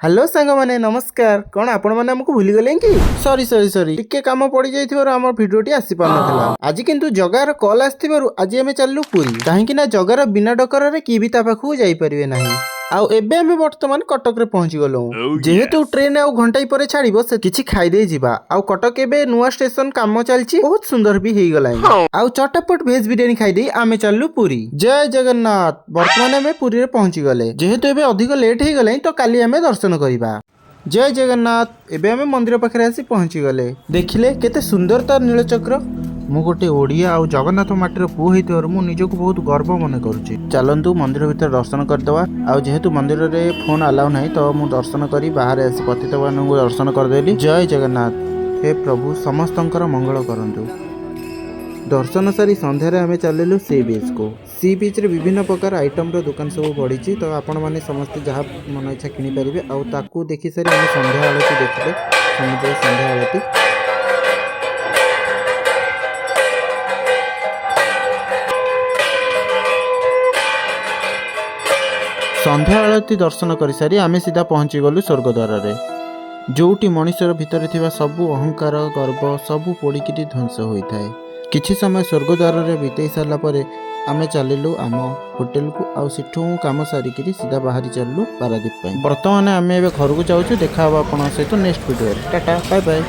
Hello ସାଙ୍ଗମାନେ, ନମସ୍କାର। କ'ଣ ଆପଣମାନେ ଆମକୁ ଭୁଲିଗଲେ କି? ସରି ସରି ସରି, ଟିକେ କାମ ପଡ଼ିଯାଇଥିବାରୁ ଆମ ଭିଡ଼ିଓଟି ଆସିପାରୁନଥିଲା। ଆଜି କିନ୍ତୁ ଜଗାର କଲ୍ ଆସିଥିବାରୁ ଆଜି ଆମେ ଚାଲିଲୁ ପୁରୀ, କାହିଁକି ନା ଜଗାର ବିନା ଡକରାରେ କିଏ ବି ତା ପାଖକୁ ଯାଇପାରିବେ ନାହିଁ। ଆଉ ଏବେ ଆମେ ବର୍ତ୍ତମାନ କଟକରେ ପହଞ୍ଚି ଗଲୁ। ଯେହେତୁ ଟ୍ରେନ ଆଉ ଘଣ୍ଟାଏ ପରେ ଛାଡ଼ିବ, ସେ କିଛି ଖାଇଦେଇ ଯିବା। ଆଉ କଟକ ଏବେ ନୂଆ ଷ୍ଟେସନ କାମ ଚାଲିଛି, ବହୁତ ସୁନ୍ଦର ବି ହେଇଗଲାଣି। ଆଉ ଚଟାପଟ ଭେଜ ବିରିୟାନୀ ଖାଇଦେଇ ଆମେ ଚାଲିଲୁ ପୁରୀ। ଜୟ ଜଗନ୍ନାଥ। ବର୍ତ୍ତମାନ ଆମେ ପୁରୀରେ ପହଞ୍ଚି ଗଲେ। ଯେହେତୁ ଏବେ ଅଧିକ ଲେଟ୍ ହେଇଗଲାଣି, ତ କାଲି ଆମେ ଦର୍ଶନ କରିବା। ଜୟ ଜଗନ୍ନାଥ। ଏବେ ଆମେ ମନ୍ଦିର ପାଖରେ ଆସି ପହଞ୍ଚି ଗଲେ। ଦେଖିଲେ କେତେ ସୁନ୍ଦର ତାର ନୀଳଚକ୍ର। ମୁଁ ଗୋଟେ ଓଡ଼ିଆ ଆଉ ଜଗନ୍ନାଥ ମାଟିର ପୁଅ ହେଇଥିବାରୁ ମୁଁ ନିଜକୁ ବହୁତ ଗର୍ବ ମନେ କରୁଛି। ଚାଲନ୍ତୁ, ମନ୍ଦିର ଭିତରେ ଦର୍ଶନ କରିଦେବା। ଆଉ ଯେହେତୁ ମନ୍ଦିରରେ ଫୋନ୍ ଆଲାଉ ନାହିଁ, ତ ମୁଁ ଦର୍ଶନ କରି ବାହାରେ ଆସି ପତିତପାବନଙ୍କୁ ଦର୍ଶନ କରିଦେଲି। ଜୟ ଜଗନ୍ନାଥ। ହେ ପ୍ରଭୁ, ସମସ୍ତଙ୍କର ମଙ୍ଗଳ କରନ୍ତୁ। ଦର୍ଶନ ସାରି ସନ୍ଧ୍ୟାରେ ଆମେ ଚାଲିଲୁ ସି ବିଚ୍କୁ। ସି ବିଚ୍ରେ ବିଭିନ୍ନ ପ୍ରକାର ଆଇଟମ୍ର ଦୋକାନ ସବୁ ପଡ଼ିଛି, ତ ଆପଣମାନେ ସମସ୍ତେ ଯାହା ମନ ଇଚ୍ଛା କିଣିପାରିବେ। ଆଉ ତାକୁ ଦେଖି ସାରି ଆମେ ସନ୍ଧ୍ୟା ଆଳତୀ ଦେଖିଲେ, ସମୁଦ୍ର ସନ୍ଧ୍ୟା ଆଳତୀ। ସନ୍ଧ୍ୟା ଆଳତୀ ଦର୍ଶନ କରିସାରି ଆମେ ସିଧା ପହଞ୍ଚିଗଲୁ ସ୍ୱର୍ଗଦ୍ୱାରରେ, ଯେଉଁଠି ମଣିଷର ଭିତରେ ଥିବା ସବୁ ଅହଙ୍କାର, ଗର୍ବ ସବୁ ପୋଡ଼ିକିରି ଧ୍ୱଂସ ହୋଇଥାଏ। କିଛି ସମୟ ସ୍ୱର୍ଗଦ୍ୱାରରେ ବିତେଇ ସାରିଲା ପରେ ଆମେ ଚାଲିଲୁ ଆମ ହୋଟେଲକୁ। ଆଉ ସେଠୁ କାମ ସାରିକିରି ସିଧା ବାହାରି ଚାଲିଲୁ ପାରାଦୀପ ପାଇଁ। ବର୍ତ୍ତମାନ ଆମେ ଏବେ ଘରକୁ ଯାଉଛୁ। ଦେଖା ହେବ ଆପଣଙ୍କ ସହିତ ନେକ୍ସଟ ଭିଡ଼ିଓରେ। Tata, bye bye.